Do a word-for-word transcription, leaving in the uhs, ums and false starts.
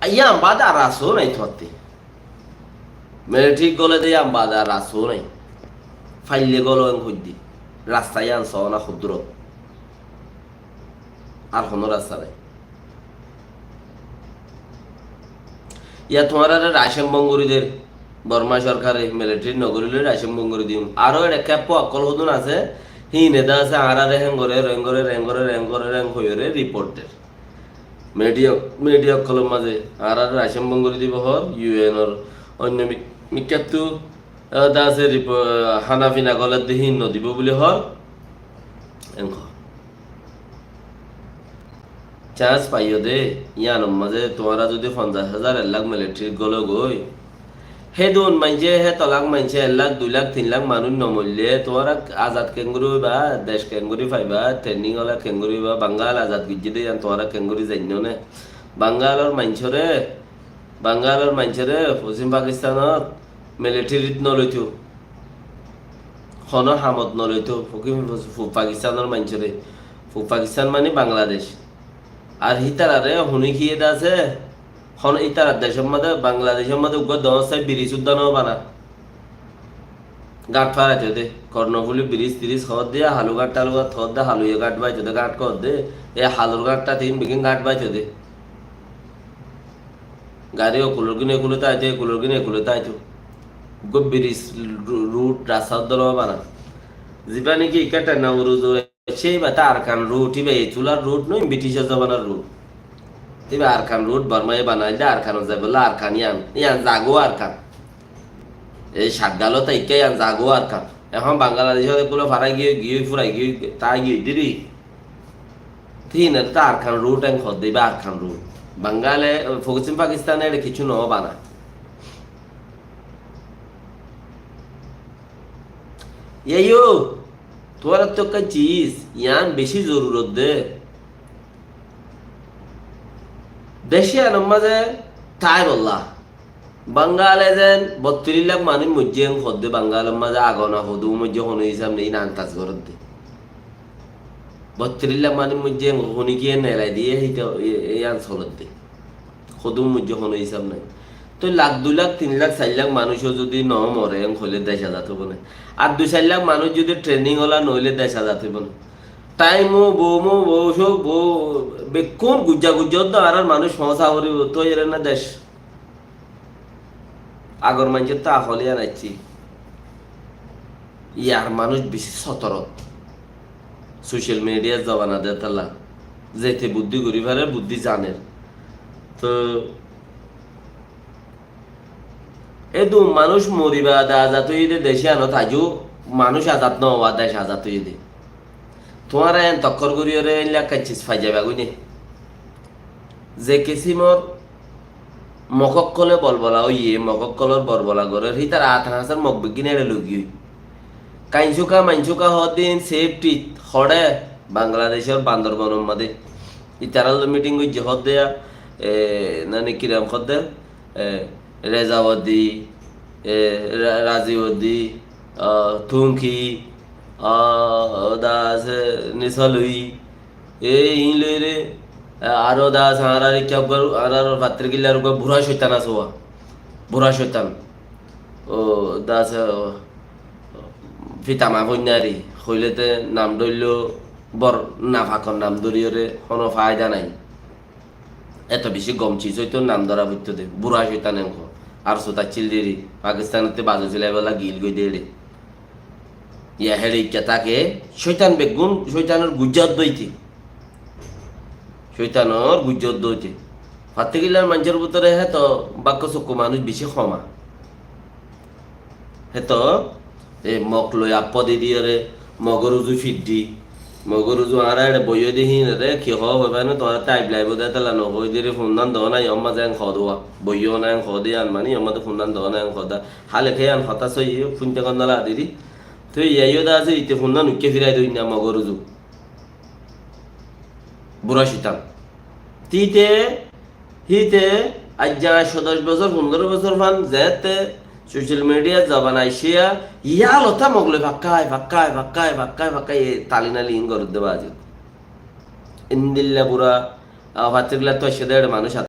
Yían baade ar rasta nái tuáñtti. Militari gole de yían baade ar rasta nái. Faille golo en hoiddi. Rasta yían soó na hoddúrot. Ar honó rasta nái. Yá tuáñrare racen bon gorí der. Borma sorkare militari no goríle racen bon gorí diyum. Aró ere keppo okkol hodún asé. Híine de asé añárare heng gore, reng gore, reng gore, reng gore, reng hoiyore riport der. Midiya, midiya ókkolor mazé añárar racen bon gorí dibo hoór, U N or oinno mik-, mikkáttu, ah, de asé ripo-, hána fina goler de híin no dibo buli hoór, en hoór. Chance faiyó de, yíanor mazé tuáñra zodi fonzaic házar, ek lak militari golo goi, Hédun maincé, héto lak maincé, ek lak, dui lak, tin lak manúic no moille, tuáñra azad kengóri óiba, dec kengóri faiba, training ola kengóri óiba, Bangal azad goijjé de yían tuáñra kengóri zainnó né? Bangalor maincóre, Bangalor maincóre Foccím Pakistanot militarit no loito, honó hamot no loito, Foccím, Pub Pakistanor maincóre. Pub Pakistan mani Bangladec. Ar hítarare hone kiyé de asé, hon ítarar decór mazé, Bangladecór mazé uggúa doóñr sai biris uddá no bana. Gáñt faraito de, Kornofuli biris tiris hoódde, Halu gáñt talu gáñt hoódde, Haluye gáñt baito de, gáñt hoódde, e Halur gáñtta tin bigín gáñt baito de. Gari okulor gín ekule taito, ekulor gín ekule taito. Uggúa biris ru-, rut rasta uddá no bana. Zibá niki ikká tenna uruzu Cé íba tá Arkan rut, íba e tular rut no, British or zomanar rut. Íba Arkan rut, Bormaye banail de Arkanot zaibolla Arkan yián, yián zagó Arkan. E Satgalo tá ikká yián zagó Arkan. Ehón Bangladecot ekkulo farai giyói, giyói furai giyói, tá giyói diri. Te híinore tá Arkan rut en hoódde, íba Arkan rut. Bangale, Foccím Pakistane ere kessú no bana. Yaiyo, tuáñrattú ekkán ciz, yián bicí zorurot de. Dec yiánor mazé táibolla. Bangale zen bottiríc lak manúic moijjé en hoódde, Bangalor mazé agona hodún moijjé honó hísab nei, iín antas goródde. Bottiríc lak manúic moijjé en honikiyé nelai diyé, híte, e, e, yián solódde. Hodún moijjé honó hísab nai. Toi lak, dui lak, tin lak, sair lak manúic ó zodi no more, en hoilé dec azad óibo né? Ar dui sair lak manúic zodi training ola no óile dec azad óibo né? Taim ó, boum ó, bou sók, bou bekkún gujja gujja ódde añárar manúic foóñsa foribo, toi ere na dec. Agor maincór tó ahól yián aiccé. Yar manúic bicí sotorot. Social media zobana de tálla. Zete buddí gorí farer, buddí zaner. Toi edún manúic mori baade azad óiye de dec yiánot, aijjó manúic azad no ówa dec azad óiye de. Tuáñra en tokkor goríyore éilla ekkán ciz fai zaiba goi né. Ze kisimor Mog ókkole bolbola óiye, Mog ókkolor bolbola gorér, hítar añt hañsar Mog beggín eçe loi giyói. Kainsuka mainsuka hoódde safety hoçé Bangladecor Bandorbonor mazé. Ítarar loi meeting goijjé hoódde, e, nani kiram hoódde, e, Rezawadi, e, Ra-, Raziwadi, a, Tunki, a, oda asé Nisalui, e, iín loiré, a, aró oda asé añárar ikká uggwá, añárar fattirkillar uggwá bura coitan asé uwá. Bura coitan. Oda asé, o, fitama foinnari, hoilé te nam dhoillo bor nafakor nam dhoriyóre hono faida nai. Eto bicí gom ciz óito nam dóra foitto de, bura coitan en hoó. Ar sut accíl deri, Pakistanottú bazu silaibolla gil goi de ere. Yá héçe ikká táke, coitan beggún, coitanor gujjat dóite. Coitanor gujjat dóite. Fattikillar maincór bútore héto bakko sukku manúic bicí homa. Héto, e, Mog loi appo di diyore, Mogor uzu fiddi, Mogor uzu añára eçe boiyó de híinore, ki hoó hoi fano, tuáñra te aib laibo de, tala no hoi diri, fúnnan do nai, omma zen hoó duwa, boiyó na en hoó de, an mani, omma de fúnnan do nai en hoó da. Hale ke an hotá sóiyi, fúnte kon nala diri. Toi yaiyo da asé, ite fúnnan ukke firai doi na Mogor uzu. Bura citan. Tite Híte aijja añctho doc bosór, fundóro bosór fán, zeéñtte social media zobana aiccí, yá, yían lotá Mog loi fakká ai, fakká ai, fakká ai, fakká ai, fakká ai, e tali nali iín gorédde bázi. Endilla bura, a, fattirkiláttu aiccé dé eçé manúic